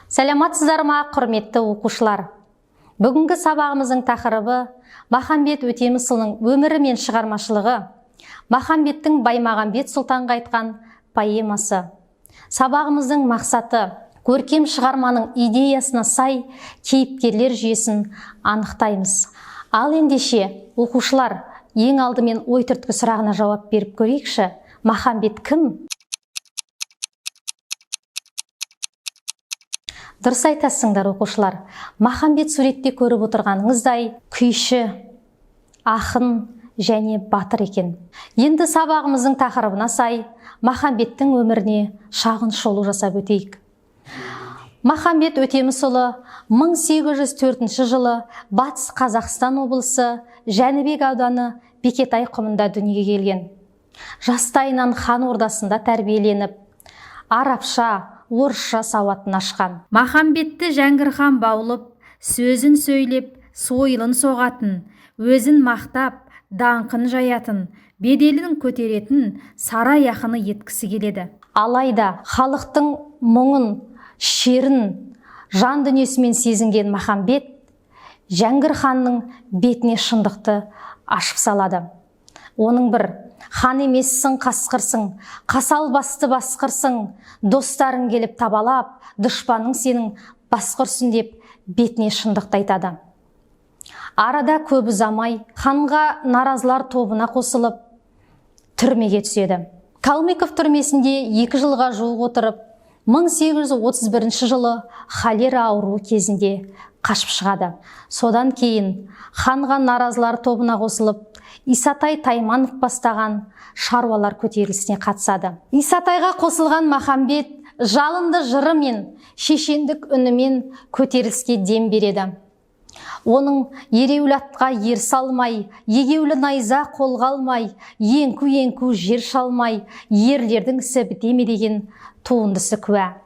Сәлематсыздар ма, құрметті оқушылар? Бүгінгі сабағымыздың тақырыбы Махамбет Өтемісұлының өмірі мен шығармашылығы, Махамбеттің Баймағамбет сұлтанға айтқан поэмасы. Сабағымыздың мақсаты көркем шығарманың идеясына сай кейіпкерлер жүйесін анықтаймыз. Ал ендеше, оқушылар, ең алдымен ой түрткі сұрағына жауап беріп көрейікші. Махамбет кім? Дұрыс айтасыңдар, оқушылар. Махамбет суретте көріп отырғаныңыздай күйші, ақын және батыр екен. Енді сабағымыздың тақырыбына сай Махамбеттің өміріне шағын шолу жасап өтейік. Махамбет Өтемісұлы 1804 жылы Батыс Қазақстан облысы Жәнібек ауданы Бекетай құмында дүниеге келген. Жастайынан хан ордасында тәрбиеленіп, арабша, орысша сауатын ашқан. Махамбетті Жәңгір хан баулып, сөзін сөйлеп, сойылын соғатын, өзін мақтап, даңқын жаятын, беделін көтеретін сарай ақыны еткісі келеді. Алайда халықтың мұңын, шерін жан дүниесімен сезінген Махамбет Жәңгір ханның бетіне шындықты ашып салады. Оның бір хан емессің, қасқырсың, қасал басты басқырсың, достарың келіп табалап, дұшпаның сенің басқырсын деп бетіне шындықты айтады. Арада көп ұзамай ханға наразылар тобына қосылып, түрмеге түседі. Калмыков түрмесінде 2 жылға жуық отырып, 1831 жылы холера ауруы кезінде қашып шығады. Содан кейін ханға наразылар тобына қосылып, Исатай Тайманов бастаған шаруалар көтерілісіне қатысады. Исатайға қосылған Махамбет жалынды жыры мен шешендік үнімен көтеріліске дем береді. Оның ереуіл атқа ер салмай, егеулі найза қолға алмай, еңку-еңку жер шалмай, ерлердің ісі біте ме деген туындысы куә.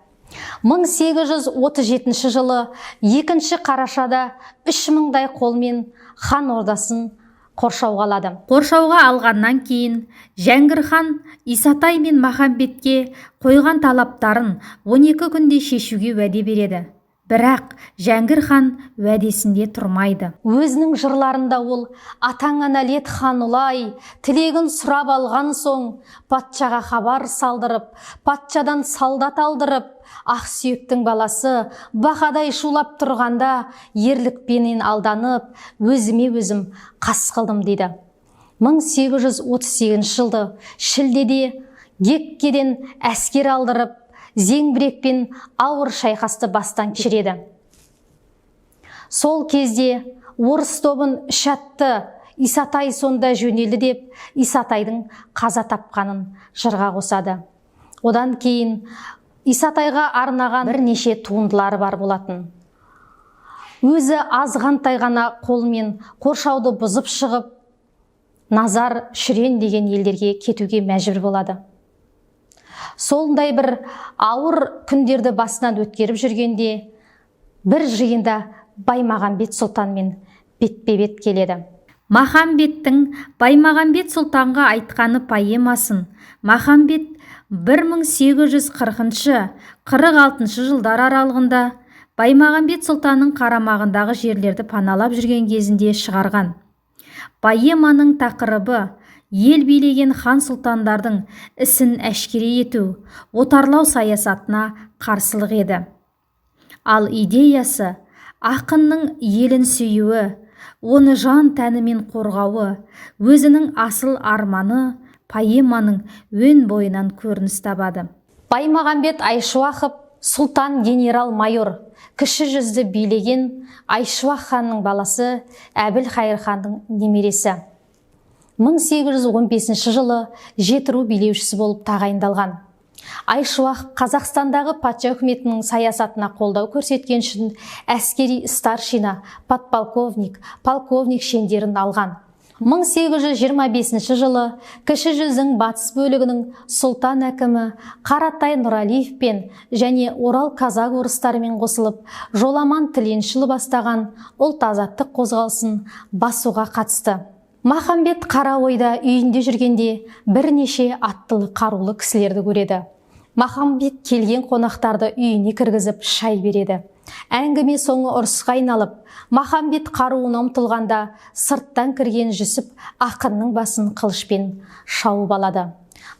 1837 жылы 2 қарашада 3000-дай қолмен хан ордасын қоршауға алады. Қоршауға алғаннан кейін Жәңгір хан Исатай мен Махамбетке қойған талаптарын 12 күнде шешуге уәде береді. Бірақ Жәңгір хан уәдесінде тұрмайды. Өзінің жырларында ол атаңа нәлет хан ұлай, тілегін сұрап алған соң патшаға хабар салдырып, патшадан солдат алдырып, ақсүйектің баласы бақадай шулап тұрғанда ерлікпенен алданып, өзіме өзім қас қылдым дейді. 1838 жылды шілдеде Геккеден әскер алдырып, зеңбірекпен ауыр шайқасты бастан кешіреді. Сол кезде орыс тобын үш атты Исатай сонда жөнелді деп Исатайдың қаза тапқанын жырға қосады. Одан кейін Исатайға арнаған бірнеше туындылары бар болатын. Өзі азғантай ғана қолмен қоршауды бұзып шығып, Назар Шүрен деген елдерге кетуге мәжбүр болады. Сондай бір ауыр күндерді басынан өткеріп жүргенде бір жиында Баймағамбет сұлтанмен бетпе-бет келеді. Махамбеттің Баймағамбет сұлтанға айтқаны поэмасын Махамбет 1840-46 жылдар аралығында Баймағамбет сұлтанның қарамағындағы жерлерді паналап жүрген кезінде шығарған. Поэманың тақырыбы ел билеген хан сұлтандардың ісін әшкере ету, отарлау саясатына қарсылық еді. Ал идеясы ақынның елін сүюі, оны жан тәнімен қорғауы, өзінің асыл арманы поэманың өн бойынан көрініс табады. Баймағамбет Айшуақов сұлтан генерал-майор, кіші жүзді билеген Айшуақ ханның баласы Әбілхайыр ханның немересі. 1815 жылы жетіру билеушісі болып тағайындалған. Айшуақ Қазақстандағы патша үкіметінің саясатына қолдау көрсеткен үшін әскери старшина, подполковник, полковник шендерін алған. 1825 жылы Кіші жүздің батыс бөлігінің сұлтан әкімі Қаратай Нұралиевпен және Орал казак орыстарымен қосылып, Жоламан Тіленшіұлы бастаған ұлт азаттық қозғалысын басуға қатысты. Махамбет Қараойда үйінде жүргенде бірнеше аттылы қарулы кісілерді көреді. Махамбет келген қонақтарды үйіне кіргізіп шай береді. Әңгіме соңы ұрысқа айналып, Махамбет қаруына ұмтылғанда сырттан кірген Жүсіп ақынның басын қылышпен шауып алады.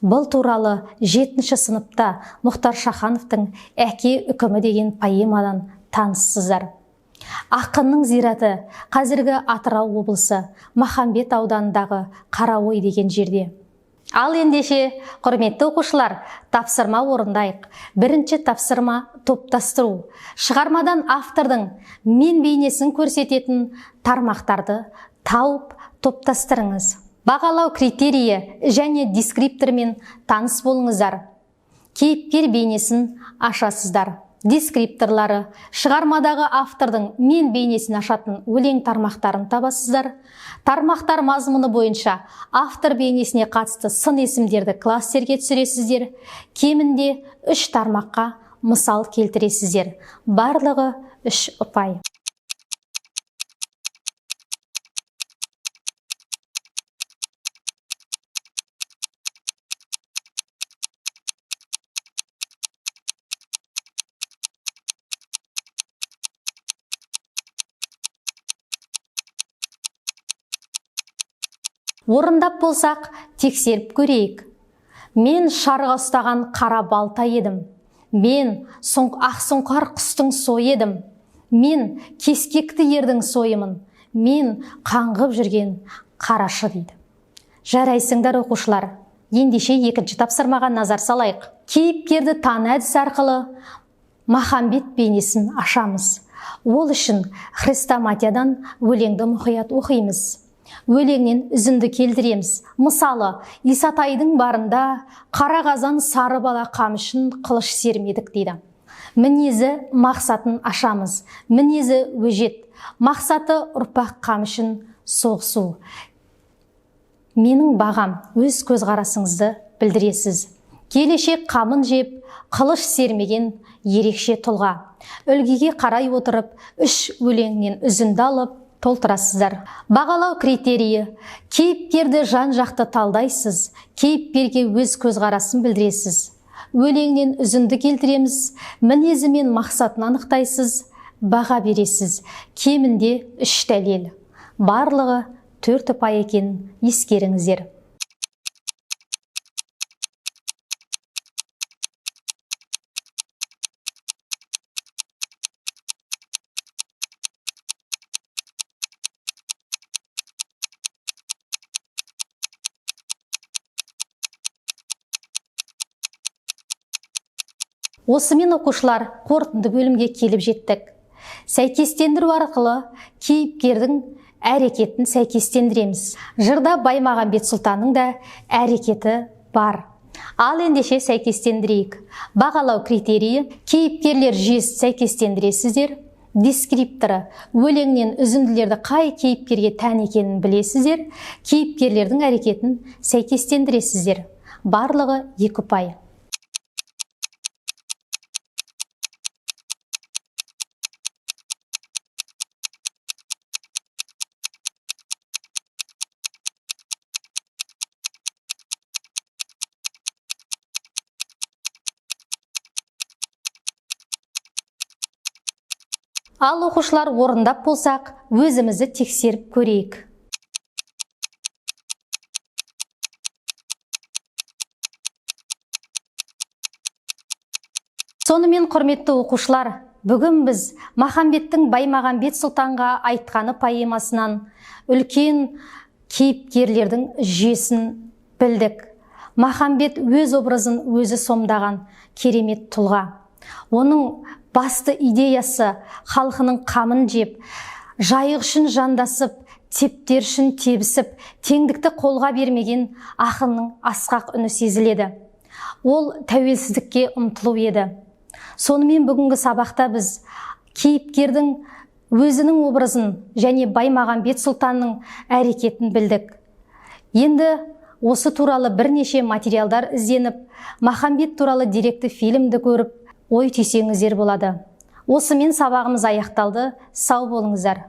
Бұл туралы 7 сыныпта Мұхтар Шахановтың «Әке үкімі» деген поэмадан таныссыздар. Ақынның зираты қазіргі Атырау облысы Махамбет ауданындағы Қараой деген жерде. Ал ендеше, құрметті оқушылар, тапсырма орындайық. Бірінші тапсырма топтастыру. Шығармадан автордың мен бейнесін көрсететін тармақтарды тауып топтастырыңыз. Бағалау критерийі және дескриптормен таныс болыңыздар. Кейіпкер бейнесін ашасыздар. Дескрипторлары шығармадағы автордың мен бейнесін ашатын өлең тармақтарын табасыздар. Тармақтар мазмұны бойынша автор бейнесіне қатысты сын есімдерді кластерге түсіресіздер. Кемінде 3 тармаққа мысал келтіресіздер. Барлығы 3 ұпай. Орындап болсақ, тексеріп көрейік. Мен шарға ұстаған қара балта едім. Мен ақсұңқар құстың сойы едім. Мен кескекті ердің сойымын. Мен қаңғып жүрген қарашы дейді. Жарайсыңдар, оқушылар. Ендеше екінші тапсырмаға назар салайық. Кейіпкерді таны әдісі арқылы Махамбет бейнесін ашамыз. Ол үшін хрестоматиядан өлеңді мұқият оқимыз. Өлеңнен үзінді келтіреміз. Мысалы, Исатайдың барында қара қазан сары бала қамшын қылыш сермедік дейді. Мінезі мақсатын ашамыз. Мінезі өжет. Мақсаты ұрпақ қамшын соғысу. Менің бағам, өз көзқарасыңызды білдіресіз. Келешек қамын жеп, қылыш сермеген ерекше тұлға. Үлгіге қарай отырып, 3 өлеңнен үзінді алып, толтырасыздар. Бағалау критерийі. Кейіпкерді жан-жақты талдайсыз, кейіпкерге өз көзқарасын білдіресіз. Өлеңнен үзінді келтіреміз, мінезі мен мақсатын анықтайсыз, баға бересіз. Кемінде 3 дәлел. Барлығы 4 ұпай екенін ескеріңіздер. Осымен оқушылар қорытынды бөлімге келіп жеттік. Сәйкестендіру арқылы кейіпкердің әрекетін сәйкестендіреміз. Жырда Баймағамбет сұлтанның да әрекеті бар. Ал ендеше сәйкестендірейік. Бағалау критерийі: кейіпкерлер жүйесі сәйкестендіресіздер. Дескрипторы: өлеңнен үзінділерді қай кейіпкерге тән екенін білесіздер, кейіпкерлердің әрекетін сәйкестендіресіздер. Барлығы 2 ұпай. Ал оқушылар орындап болсақ, өзімізді тексеріп көрейік. Сонымен, құрметті оқушылар, бүгін біз Махамбеттің Баймағамбет сұлтанға айтқаны поэмасынан үлкен кейіпкерлердің жүйесін білдік. Махамбет өз образын өзі сомдаған керемет тұлға. Оның басты идеясы халқының қамын жеп, жайық үшін жандасып, тептер үшін тебісіп, теңдікті қолға бермеген ақынның асқақ үні сезіледі. Ол тәуелсіздікке ұмтылу еді. Сонымен бүгінгі сабақта біз кейіпкердің өзінің образын және Баймағамбет сұлтанның әрекетін білдік. Енді осы туралы бірнеше материалдар ізденіп, Махамбет туралы деректі фильмді көріп, ой түйсеңіздер болады. Осымен сабағымыз аяқталды. Сау болыңыздар.